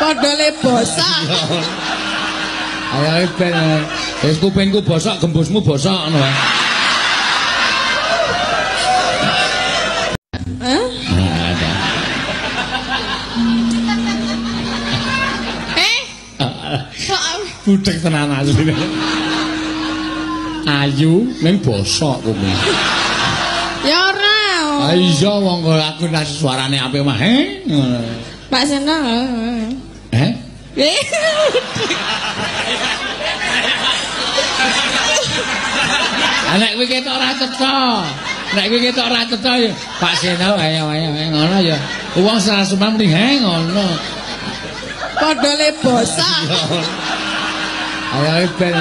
Padha le bosok. Ayo ben wis kupingku bosok, gembusmu bosok ngono wae. Hah? Ada. Eh? Kok budek tenan asline. Ayu ning bosok kuping. Ya ora. Ah iya wong kok aku nek suarane apik mah. He ngono. Pak Seno. Eh? Nek kowe ketok ora cetha. Nek kowe ketok ora cetha ya Pak Seno ayo ayo ngono ya. Wong serasuman muni he ngono. Padha le bosok. Ayo ben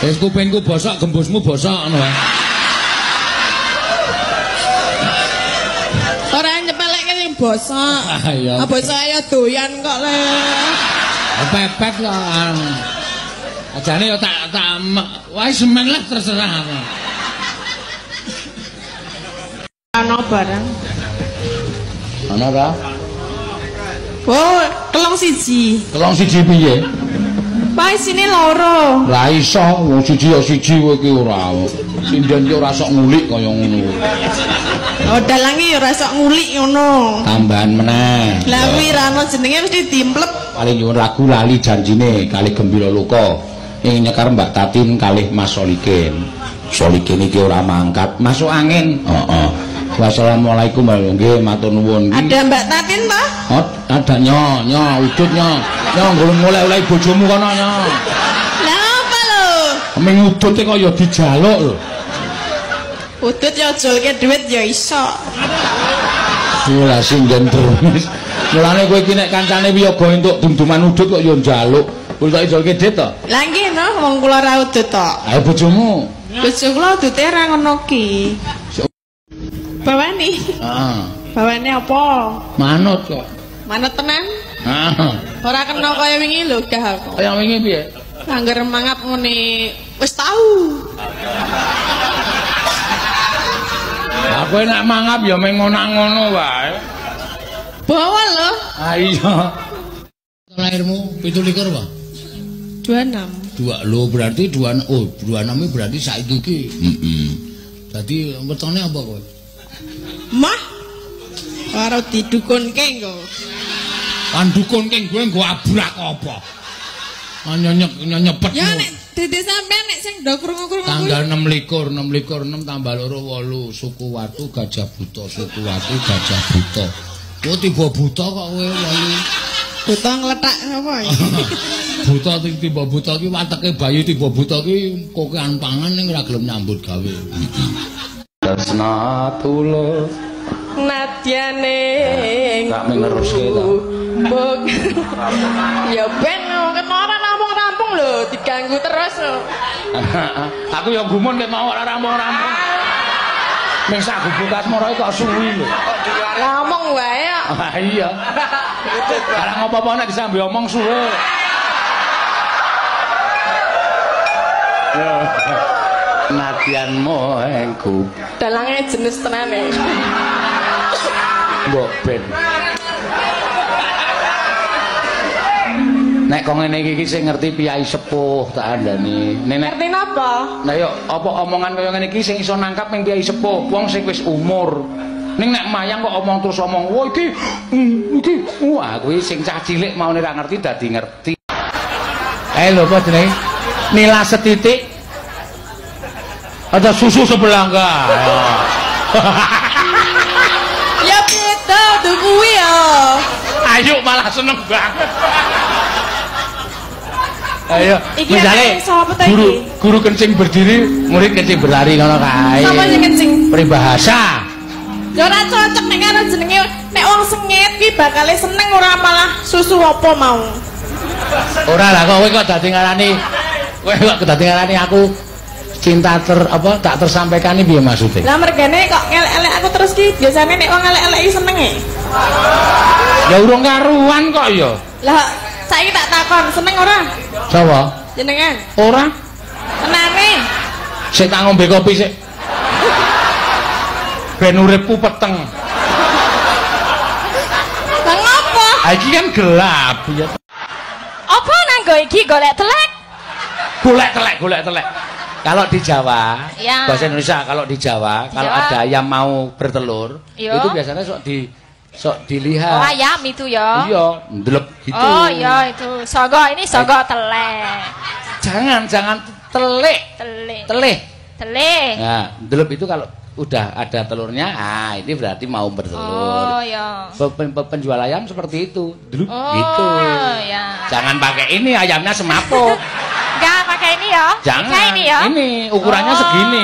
wis kupingku bosok, gembusmu bosok ngono wae. Ora nyepelekke sing bosok. Iya. Bosok ya doyan kok le. Pepek kok. Ajane ya tak wae semen lah terserah aku. Ana barang. Ana ta? Oh, kelong siji. Kelong siji piye? Pak isine loro. Lah iso wong siji ya siji kowe iki ora. Sinden ki ora sok ngulik kaya ngono. Oh, dalange ya ora sok ngulik ngono. Tambahan meneh. Lah kuwi ra ono jenenge mesti dimplep. Paling nyuwun lagu lali janjine kalih Gembira Loka. Ing nyekar Mbak Tatin kalih Mas Solikin. Solikin iki ora mangkat, masuk angin. Heeh. Wassalamualaikum warahmatullahi wabarakatuh. Matur nuwun. Ada Mbak Tatin toh? Oh, ada nyo, nyo udut nyo. Nyo nggolong oleh-oleh bojomu kono nyo. Lah apa lho? Ming udute kok ya dijaluk lho. Udut ya jolke dhuwit ya iso. Lah sing gendrumis. Mulane kowe iki nek kancane wiyaga entuk dum-duman udut kok ya njaluk. Kowe tak ijolke dhit to? Lah nggih no, wong kula ora udut to. Ayo bojomu. Bojo kula udute ora ngono ki. Bawane. Heeh. Bawane apa? Manut kok. Manut tenan? Heeh. Ora kena kaya wingi lho gah aku. Kaya wingi piye? Angger mangap ngene wis tau. Aku nek mangap ya meng ngono-ngono wae. Bawa lho. Ah iya. Lahirmu 27 apa? 26. Dua lho berarti 2 oh 26 berarti saiki iki. Heeh. Dadi wetone apa kowe? Mah. Karo didukunke engko. Kan dukunke kowe nggo abrak apa? Nyepet. Ya nek dede sampean nek sing do krungu-krungu tanggal 26, 26 6 tambah 2 8 suku watu gajah buta, suku watu gajah buta. Kowe tiba buta kok kowe 8. Buta ngletak apa iki? Buta tiba buta ki wateke bayi tiba buta ki kokean pangan ning ora gelem nyambut gawe. Tresna tulus nadyane tak meneruske ta. Mbok. Ya ben kena ora rampung-rampung lho, diganggu terus lho. Aku ya gumun nek mau ora rampung-rampung. Ming sak gubuk asmara kok suwi lho. Ngomong wae kok. Ah iya. Barang apa-apa nek disambi omong suwe. Nadyanmu engku. Dalange jenis tenane. Mbok ben. Nek kok ngene iki sing ngerti piyai sepuh tak andani. Nek ngerti napa? Lah yo apa omongan kaya ngene iki sing iso nangkap ning piyai sepuh, wong sing wis umur. Ning nek mayang kok omong terus omong, "Wah iki iki." Wah kuwi sing cah cilik maune ra ngerti dadi ngerti. Lho apa jenenge? Nila setitik. Ada susu sebelangga. Ya beda tuh kuwi ya. Ayo malah seneng banget. Ayo, misalnya guru kencing berdiri, murid kencing berlari ngono kae. Sapa sing kencing? Peribahasa. Ya ora cocok nek karo jenenge nek wong sengit kuwi bakale seneng ora malah susu apa mau. Ora lah kok kowe kok dadi ngarani kowe kok dadi ngarani aku cinta tak tersampaikan ini piye maksudnya? Lah mergane kok ngelek-elek aku terus ki biasane nek wong elek-elek iki seneng e. Ya urung karuan kok ya. Lah saiki tak takon seneng ora? Sapa? Jenengan. Ora. Tenane. Sik tak ngombe kopi sik. Ben uripku peteng. Lah ngopo? Ha iki kan gelap ya. nganggo iki golek telek. Golek telek, golek telek. Kalau di Jawa, ya. Bahasa Indonesia kalau di Jawa, Di kalau Jawa. Ada ayam mau bertelur, Iya. itu biasanya sok dilihat. Oh, ayam itu ya. Iya, ndelep gitu. Oh, iya itu. Sogo ini sogo telek. Jangan, jangan telek. Telek. Teleh. Telek. Nah, ndelep itu kalau udah ada telurnya, ah ini berarti mau bertelur. Oh, iya. Penjual ayam seperti itu. Ndelep Oh, gitu. ya. Jangan pakai ini, ayamnya semaput. Enggak pakai ini ya. Jangan. Pakai ini ya. Ini ukurannya Oh. segini.